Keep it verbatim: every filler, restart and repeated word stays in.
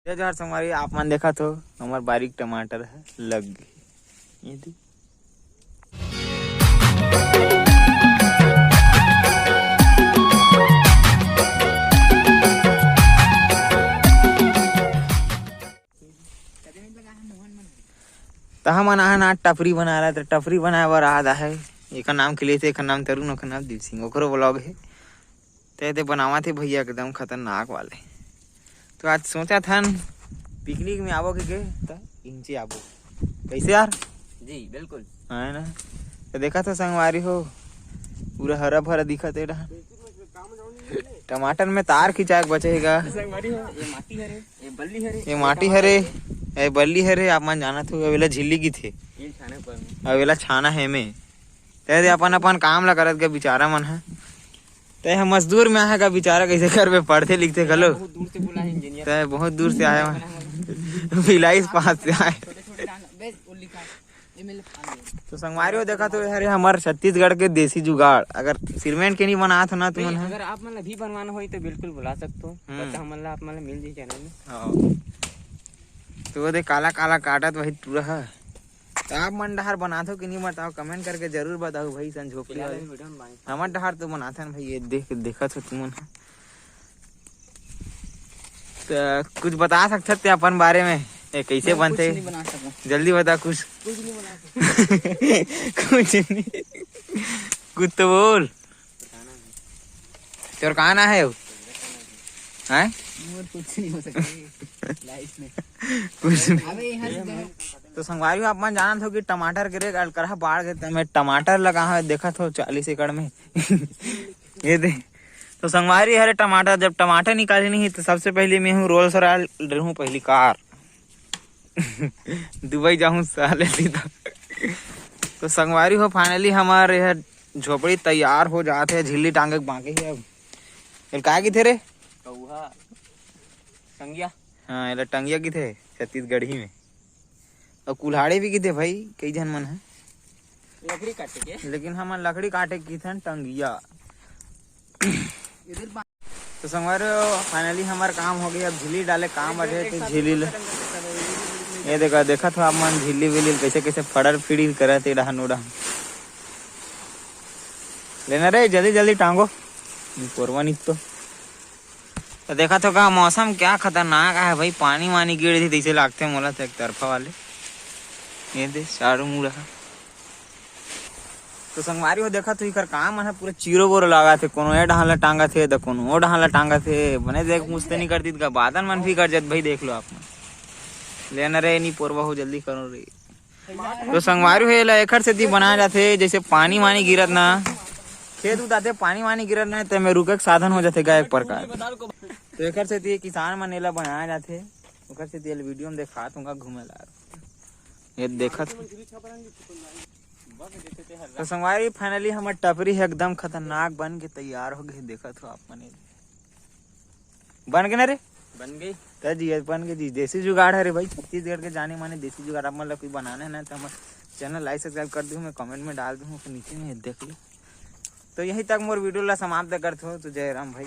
जय जोहार संगवारी, आप मन देखत हो हमर बारीक टमाटर ह लग गे। ये दे। त हमन आहन आज टपरी बना रहा, त टपरी बनाए बर आद आहे। एकर नाम खिलेश हे, एकर नाम तरुण, ओकर नाम दीप सिंह, ओकरो vlog हे। ते दे बनावत हे भैया एकदम खतरनाक वाले। तो आज सोचत हन picnic में आबो के, के त इंचे आबो। कैसे यार? जी, बिल्कुल। है ना? तो देखत हो संगवारी हो, पूरा हरा भरा दिखत हे डहर। टमाटर में तार खिंचाए के बचेगा। संगवारी हो, ये माटी हरे, ये बल्ली हरे, ये माटी हरे, ये बल्ली हरे, आप मन जानत हो, अवेला झिल्ली की थे। ये छाने पर में। अवेला छाना हे में। ते दे अपन, अपन काम ला करत के बिचारा मन ह। ते ह मजदूर में आहे का बिचारा, कैसे करबे, पढ़थे लिखथे घलो। बहुत दूर से बोला है इंजीनियर। ते बहुत दूर से आए हैं। भिलाई पास से आए। छोटे छोटे डाल, बे, वो लिखा है, ये मेरे लिए फाड़ दे। तो संगवारी हो देखा तो हरे हमर छत्तीसगढ़ के देसी जुगाड़, अगर सीमेंट के नहीं बनात हो ना नहीं, तुमन ह। अगर आप मन ला भी बनवाना होई तो बिल्कुल बुला सकते हो। हम्म। पता हमन ला, आप मन ला मिल जी चैनल में। हाँ। तो वो दे काला काला काटत वही टूरा है। तो आप मन डहार बनाथो कि नहीं बताओ, comment करके जरूर बताओ भाई। सन झोपड़ी फिलहाल वाले। अभी वीडियो में बानी। हमर डहार तो बनाथन भाई, ये देख, देखत हो तुमन ह। तो कुछ बता सकथस ते अपन बारे में, ये कैसे मैं कुछ बनथे? नहीं बना सकूं। जल्दी बता कुछ। कुछ नहीं बना सकूं। कुछ नहीं। कुछ तो बोल। तोर का ना है वो? हैं? मोर कुछ नहीं हो सकता लाइफ में। कुछ नहीं। अबे यहाँ से तो संगवारी हो, आप मन जानत हो कि टमाटर के रेट अलकरहा बाढ़ गे, त मैं टमाटर लगा है, देखत हो चालीस एकड़ में। ये दे। तो संगवारी हरे टमाटर, जब टमाटर निकाले नहीं तो सबसे पहले मैं हूँ Rolls Royal रहूँ पहली कार। दुबई जाहूँ साले सीधा। तो संगवारी हो, finally हमारे यह झोपड़ी तैयार हो जात हे, झिल्ली टांगे के बाकी हे अब। एला का किथे रे? कौहा। टंगिया। हाँ, एला टंगिया किथे छत्तीसगढ़ी में। अउ कुल्हाड़ी भी किथे भाई, कई झन मन है। लकड़ी काटे के। लेकिन हमन लकड़ी काटे के किथन टंगिया। इधर बा- तो संगवारी हो, finally हमर काम हो गया। अब झिल्ली डाले काम बचे, तो झिल्ली ले। ये देखा, देखत हो आप मन झिल्ली विल्ली कैसे कैसे फड़र फिड़ीर करत हे डहान उड़ान। लेना रे, जल्दी जल्दी टांगो। कोरवा निकतो। तो देखत हो का मौसम क्या खतरनाक है भाई, पानी वानी गिर दी तैसे लागथे मोला तो एक तरफा वाले। ये दे चारों मुड़ा। तो संगवारी हो देखत हो, इकर काम मन ह पूरा चीरो बोरो लागत हे, कोनो ए डहान ला टांगत हे, त कोनो ओ डहान ला टांगत हे। बने देख मुस्ते नहीं कर दीत का, बादल मन भी कर जात भाई, देख लो आप मन। लेना रे, नहीं पोरवा हो, जल्दी करो रे। तो संगवारी हो, एला एखर सेती बनाया जाथे, जैसे पानी वानी गिरत ना, खेत उत आथे, पानी वानी गिरत ना, ते में रुके के साधन हो जाथे का एक प्रकार। तो एखर सेती किसान मन एला बनाया जाथे, ओकर सेती एला वीडियो में देखात हूँ का घूमे ला। ये देखत। तो संगवारी, finally हमर टपरी ह एकदम खतरनाक बन के तैयार हो गए, देखत हो आप मन। बन गए ना रे? बन गई। त जी, ये बन गई जी, देसी जुगाड़ है रे भाई, छत्तीसगढ़ के जाने माने देसी जुगाड़। आप मन ला कोई बनाना है ना, तो हमर channel like subscribe कर दूँ, मैं comment में डाल दूँ, नीचे में देख लो। तो यहीं तक मोर वीडियो ला समाप्त करत हो, तो जय राम भाई।